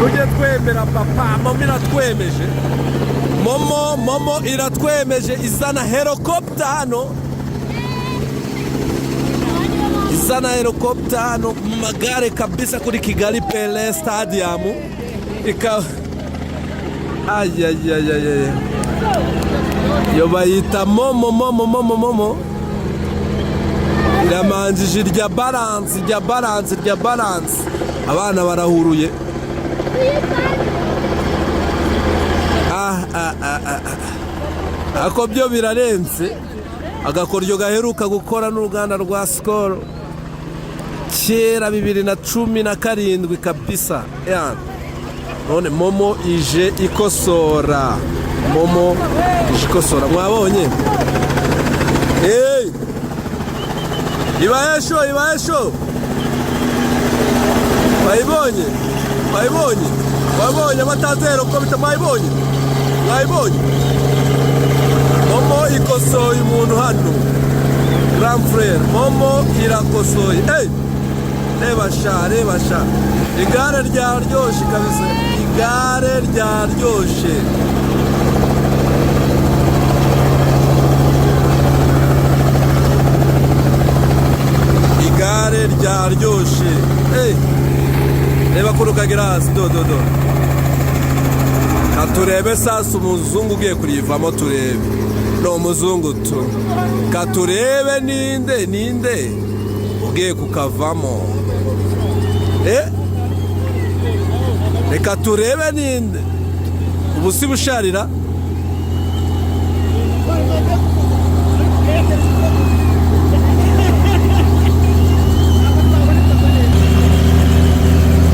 Tujye twemera papa. Momo iratwemeje, MoMo, MoMo iratwemeje, izana helicopter hano, izana helicopter hano mu magare kabisa kuri Kigali Pele Stadium. Ikaba ayayayaya, yo bayita MoMo, MoMo, MoMo. MoMo iramanjije, irya balance, irya balance, irya balance. Abana barahuruye. Ah, ah, ah, ah, ah. Ako byo birarenze. Agakoryo gaheruka gukora n'uruganda rwa Skol kera 2017 kabisa. Ya. None MoMo ije ikosora, MoMo ije ikosora. Mwabonye? Hey! Ibaye show, ibaye show. Wayibonye, wayibonye, wabonye abatazero ko bita? Mwayibonye, mwayibonye? MoMo ikosoye umuntu hano, grand frère. MoMo irakosoye. Hey! Reba sha, reba sha, igare ryaryoshe kabisa, igare ryaryoshe. Igare ryaryoshe. Hey! Reba ko kagera hasi. Do do do, katurebe sasa umuzungu ugiye kurivamo. Turebe, ni umuzungu tu. Katurebe ninde, ninde ugiye kukavamo. Eh, reka turebe ninde. Ubu si busharira.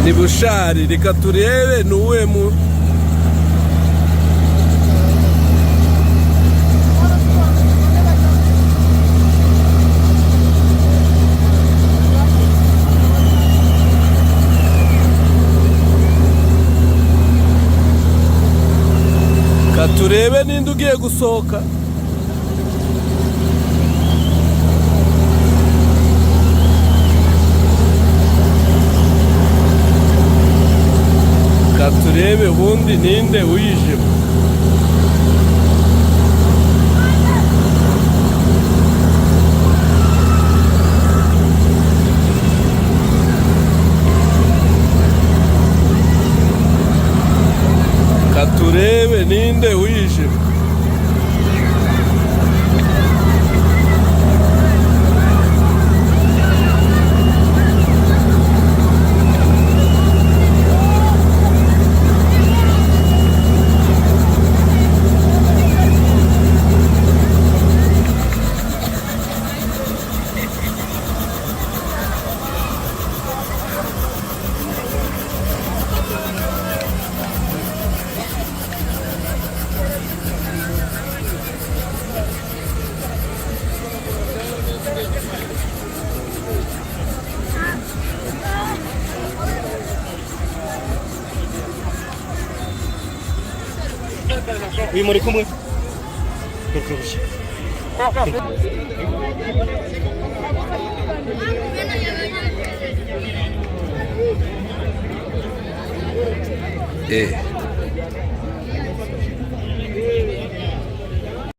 Ni Bushari. Reka turebe ni uwuhe mu Reka turebe ninde ugiye gusohoka. Reka turebe ubundi ninde uyijemo. Reka turebe ninde uyijemo. Uyu muri kumwe. Garuka. Eh.